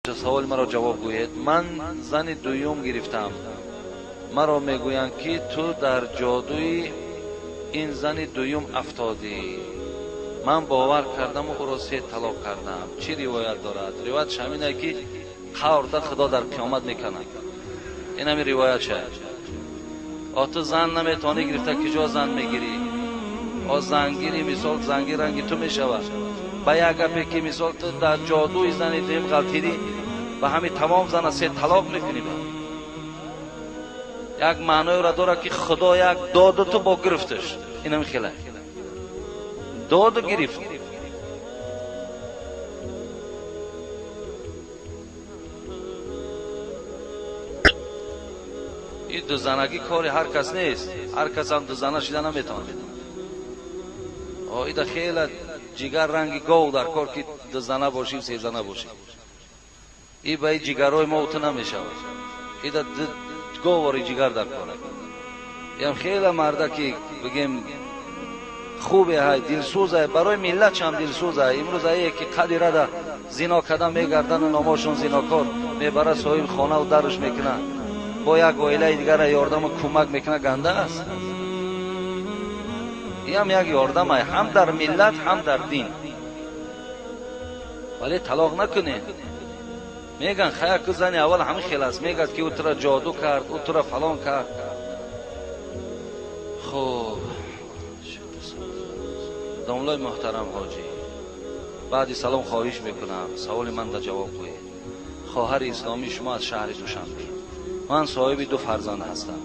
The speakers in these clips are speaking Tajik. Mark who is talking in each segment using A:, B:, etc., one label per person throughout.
A: Саволи маро ҷавоб гӯед. Ман зани дуюм гирифтам. Маро мегӯянд, ки ту дар ҷодуи ин зани дуюм афтодӣ. Ман бовар кардаму ӯро се талоқ кардам. Чӣ ривоят дорад? Ривоятш ҳамине, ки қаврда Худо дар қиёмат мекунад. Ин ҳамин ривоятша. О ту зан наметавонӣ гирифта, куҷо зан мегирӣ? О зангири мисол зангир ранги ту мешавад. Ба як гапе ки мисол ту дар ҷодуи зани дуюм ғалтидӣ, ба ҳамин тамом зана се талоқ мекунӣ. Ба як маъноеро дорад, ки Худо як доду ту бо гирифташ. Ин ҳамин хела доду гирифт. Ин дузанагӣ кори ҳар кас нест. Ҳар кас ҳам дузана шида наметавонад. О ида хела ҷигар ранги гов дар кор, ки дузана бошӣ, сезана бошӣ. И ба и ҷигарҳои мо ту намешавад. Ида говори ҷигар дар кор. Ям хела марда, ки бигем хубе ҳай, дилсӯз ҳай, барои миллат чам дилсӯз ҳай. Имрӯз ае ки қади рада зино карда мегардану номошон зинокор мебара, соҳиби хонаву дарш мекунад, бо як оилаи дигара ёрдаму кӯмак мекунад, ганда аст. Ин як ёрдам ай ҳам дар миллат, ҳам дар дин. Вале талоқ накунед. Меган хая ку зани аввал ҳамин хел аст, мегӯяд, ки ӯ тура ҷоду кард, ӯ тура фалон кард. Хуб, домлои муҳтарам ҳоҷӣ, баъди салом хоҳиш мекунам, саволи ман да ҷавоб гӯед. Хоҳари исломии шумо аз шаҳри Душанбе. Ман соҳиби ду фарзанд ҳастам.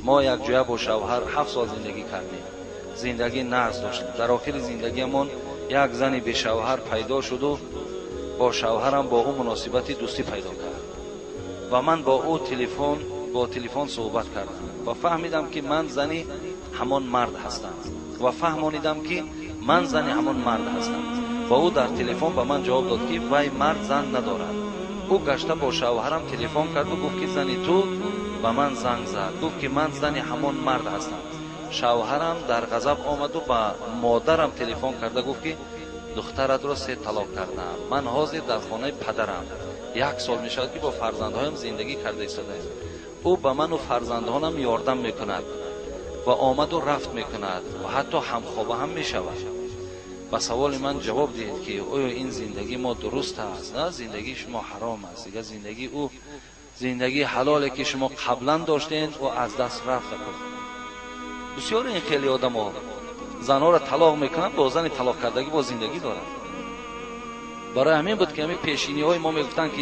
A: Мо якҷоя бо шавҳар 7 сол зиндагӣ кардем. Зиндагӣ нағз доштем. Дар охири зиндагиамон як зани бешавҳар пайдо шуду бо шавҳарам бо ӯ муносибати дӯстӣ пайдо кард ва ман бо ӯ телефон бо телефон суҳбат кардам ва фаҳмидам, ки ман зани ҳамон мард ҳастам, ва фаҳмонидам, ки ман зани ҳамон мард ҳастам, ва ӯ дар телефон ба ман ҷавоб дод, ки вай мард зан надорад. Ӯ гашта бо шавҳарам телефон карду гуфт, ки зани ту ба ман занг зад, гуфт, ки ман зани ҳамон мард ҳастам. Шавҳарам дар ғазаб омаду ба модарам телефон карда гуфт, ки духтаратро се талоқ кардам. Ман ҳозир дар хонаи падарам як сол мешавад, ки бо фарзандҳоям зиндагӣ карда истодаем. Ӯ ба ману фарзандҳонам ёрдам мекунад ва омаду рафт мекунад ва ҳатто ҳамхоба ҳам мешавад. Ба саволи ман ҷавоб диҳед, ки оё ин зиндагии мо дуруст аст? На, зиндагии шумо ҳаром аст. Дигар зиндагии ӯ, зиндагии ҳалоле, ки шумо қаблан доштед, ӯ аз даст рафта. Бисёре ин хеле одамо занҳоро талоқ мекунанд, бо зани талоқ кардагӣ бо зиндагӣ доранд. Барои ҳамин буд, ки ҳамин пешиниҳои мо мегуфтанд, ки